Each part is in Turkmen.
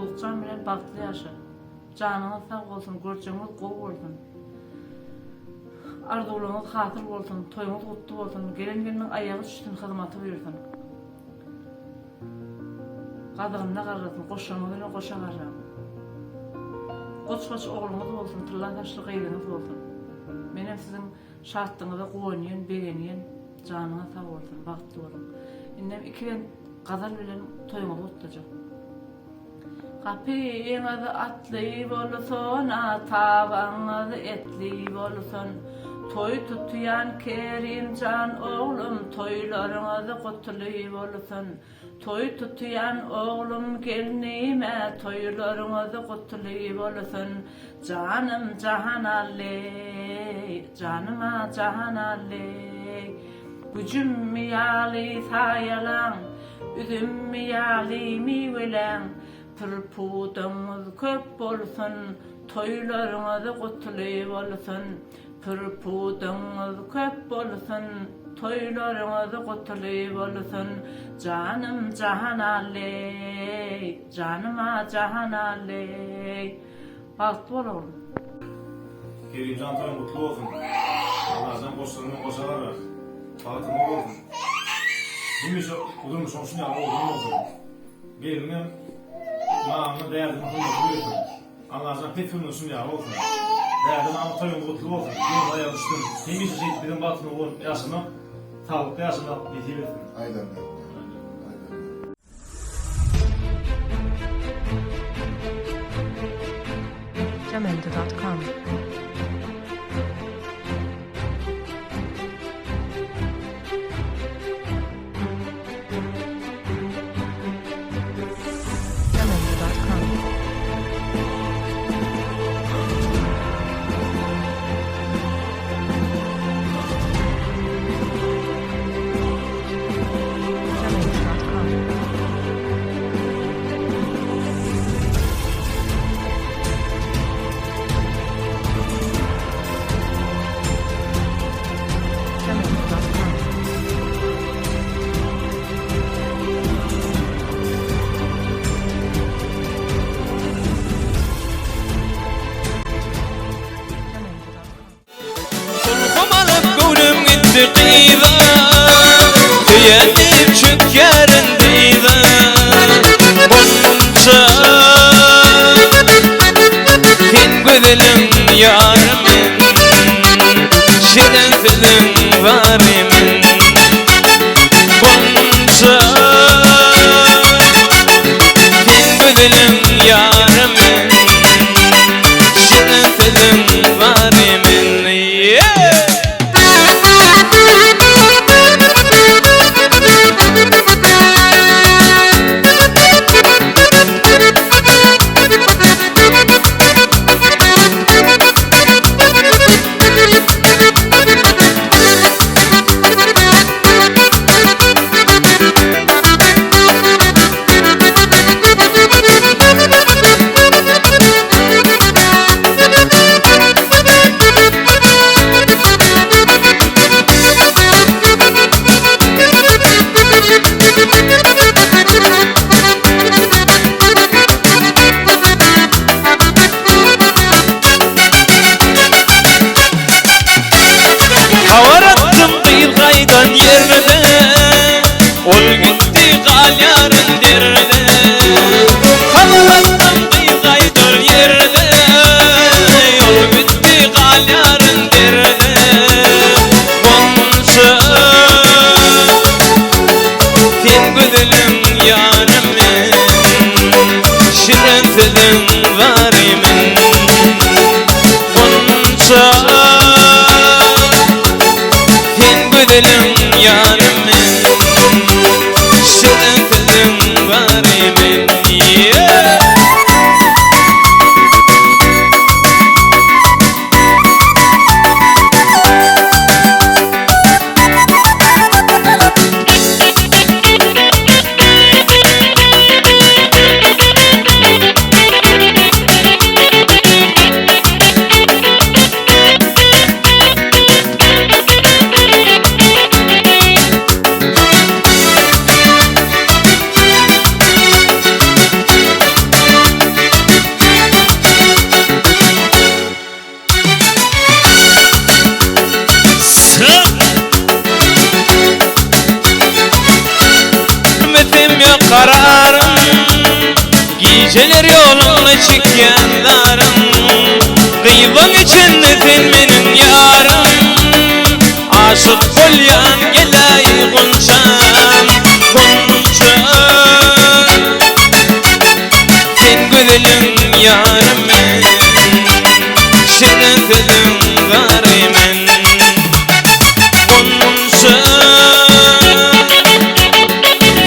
Dowlutjan bilen bagtly ýaşa. Janyňyz sag bolsun, görjegiňiz gowy bolsun. Arzuwlaryňyz hasyl bolsun, toýuňyz gutly bolsun, gelen gelniň aýagy düşsün, hyzmaty buýursyn. Gazygynda garrasyn, goşaňyz bilen goşa garraň. Goç-goç ogluňyz bolsun, tylla saçly gyzyňyz bolsun. Menem siziň şatlygyňyza guwanýan, begenýän. Janyňyz sag bolsun, bagtly boluň. Indem iki bent gazal bilen toýuňyzy gutlajak. Gapyňyz atly bolsun, tabaňyz etli bolsun. Toý tutýan Kerimjan oglum, toýlaryňyz gutly bolsun. Toý tutýan oglum gelnime, toýlaryňyz gutly bolsun. Janym Jahanally, janyma Jahanally. Güjüm ýaly saýalaň, Üzüm ýaly miweläň, Pür-pudagyňyz köp bolsun, Toýlaryňyz gutly bolsun. Pür-pudagyňyz köp bolsun, Toýlaryňyz gutly bolsun. Janym Jahanally, Janyma Jahanally. Bagtly bol oglum. Kerimjan toýuň gutly bolsun. Allajan goşlaryňdan goşa garar. Bagtyň bol bolsun. Hemişe durmuşyň şun ýaly owadan bolsun. Gelniňem maňyňa dädemiň hormaty goýsun. Allajan pes günüňiz şun ýaly bolsun. Däde maňa toýuň gutly bolsun. Gelniň aýagy düşsün. Hemişe şeýdip biziň bagtymyz bolup ýaşamak, saglykda ýaşamak nesip etsin. Aýdan aýdan. Aýdan. Jamendo.com. Jamendo.com. Sulhum alyp göwnüm gitdi gyza Söýen diýip çökýärin dyza Gunça Sen gözeliň ýary men Şirin sözüň zary men Gunça Sen gözeliň ýary men Şirin sözüň zary men Yeah! Habar atdym gyz gaýdan ýerde Ol gitdi galýaryn derde Habar atdym gyz gaýdan ýerde Ol gitdi galýaryn derde Gonça Sen gözeliň ýary men Şirin sözüň zary men Gonça Sen gözeliň ýary men Şirin sözüň zary men Yeah! kararym Gijeler ýoluňda çekýän zarym Gyzlaň içinde sen meniň ýarym Aşyk bolýan geläý gunçam Gunçam Sen gözeliň ýary men Şirin sözüň zary men Gunçam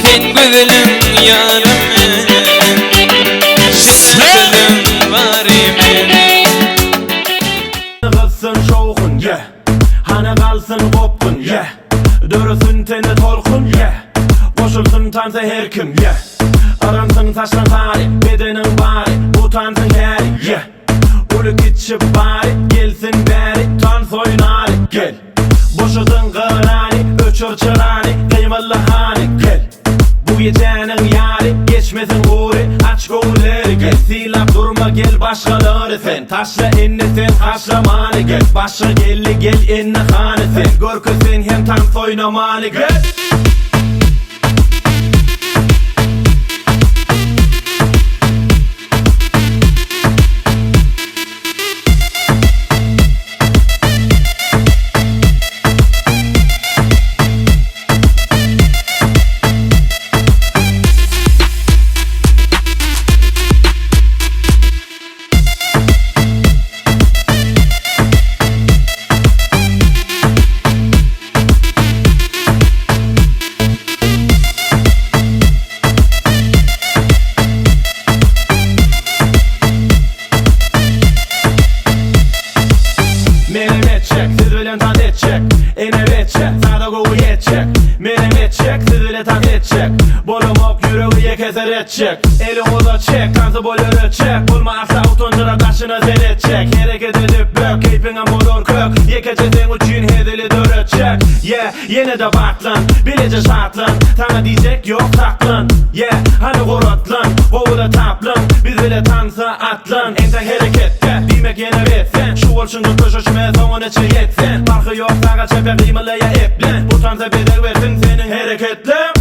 Sen gözeliň ýary men Şirin sözüň zary men. Gyzsyn şowhun, yeah Hany galsyn gopgun, yeah Döresin tende tolkun, yeah Goşulsyn tansa her kim, yeah Yransyn saçlaň sary, bedeniň bary Utansyn häli, yeah Uly kiçi bary, gelsin bäri Tans oýnaly, gel Boşadyň gyrany, öçür çyrany Gymylda hany, gel Bu gijäniň ýary, geçmesin gury Aç göwünleri, gel Sylap durma gel başgalary sen Taşla indi sen haşlamany gel Başga geldi gel indi hany sen Görkez sen hem tans oýnamany gel. Menem etjek, siz bilen tans etjek Ene betjek, sada gowy ýetjek Menem etjek, siz bile tans etjek Bolamok ýüregi ýeke seretjek Eliň uza çek, tansy bol öretjek Bolma asla utanjyrap daşyna seretjek Hereket edip bök, keýpiňem bolar kök Ýekeje seň üçin hezili döretjek Yeah, ýene-de batlan, bileje şatlan Saňa diýjek ýok saklan, yeah, hany guratlan Gowuda taplan, biz bile tansa atlan Entek hereketde, diýmek ýene bet sen Şu bolşuňda köşeşme, soňuna çe ýet sen Parhy ýok saga çepe gymyla ýa eplen Bu tansa bezeg bersin seniň hereketleň.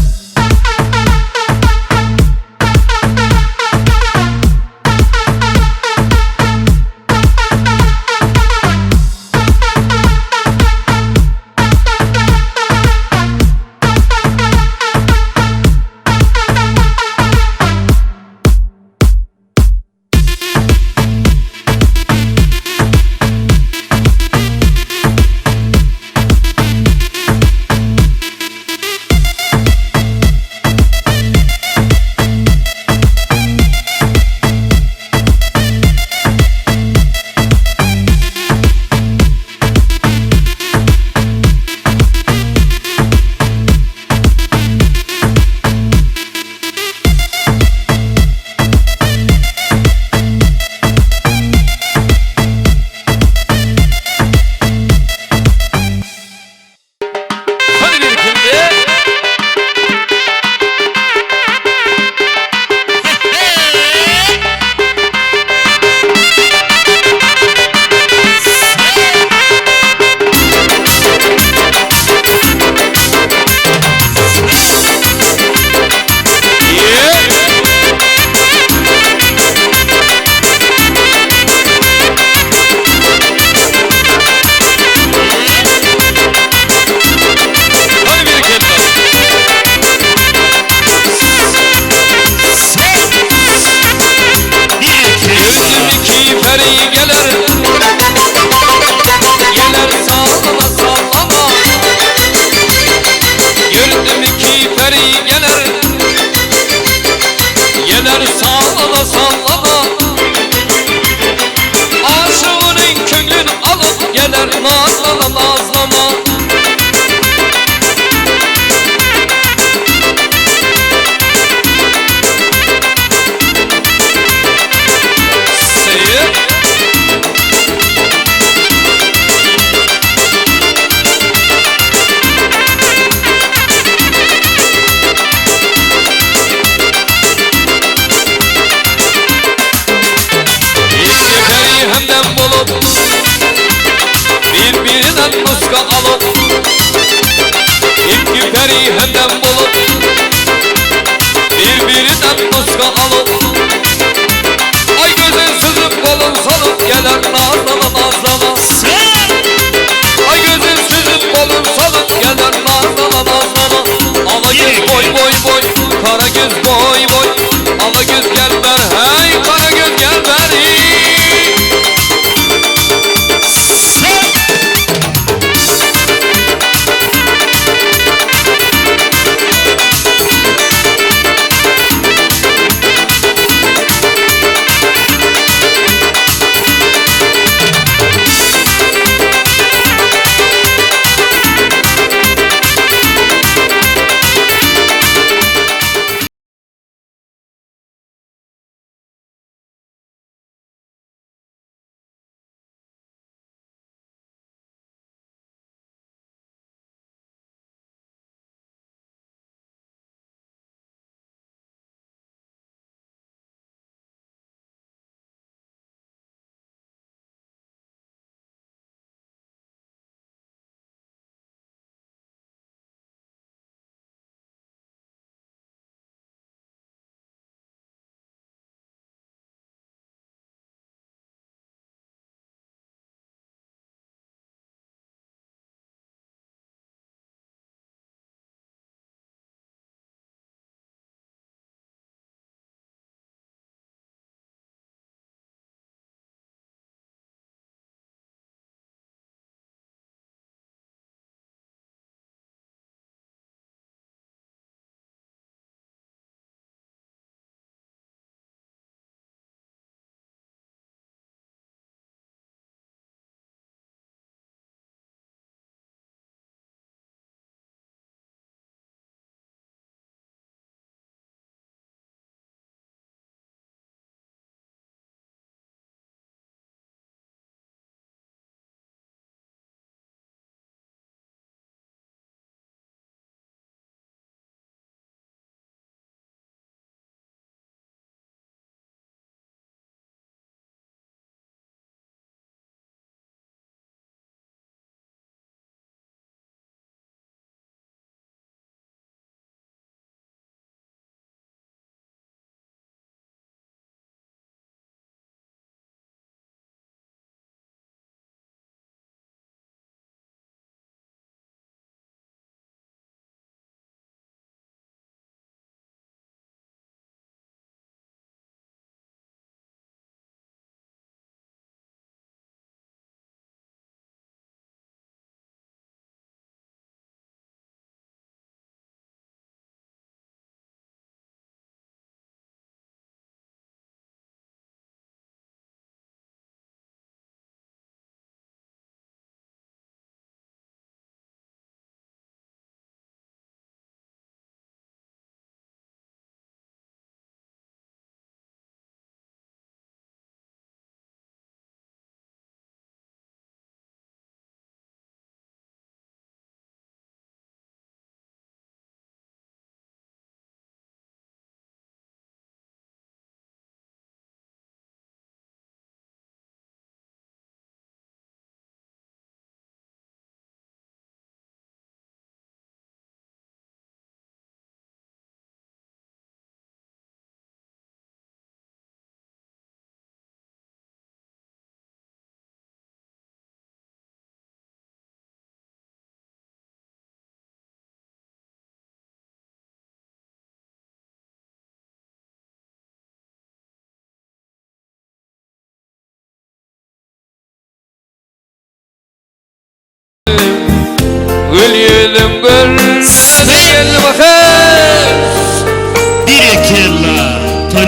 Hany bir kimdi? Hany bir kimdi? Gördüm ki peri gelir Gelir sallama sallama Gördüm ki peri gelir Gelir sallama sallama Aşığının könlünü alıp gelir nazlama nazlama Seyir İki peri hemdem bolup Birbirinden muska alıp İki peri hemdem bolup.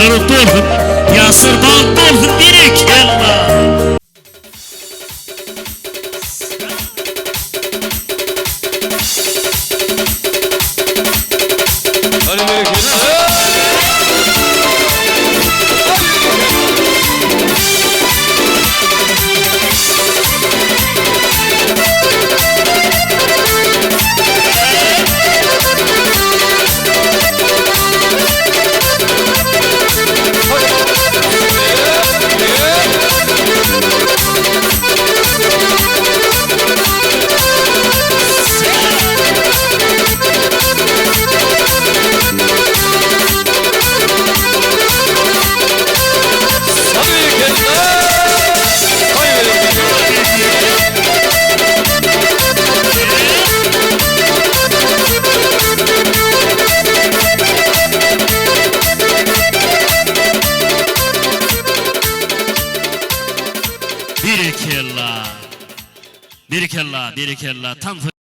Toýlar gutly bolsun. Ýaşlar bagtly bolsun. Berekella. Hadi berekella. Hadi berekella. Hadi berekella. Berekella. Berekella, berekella. Tans.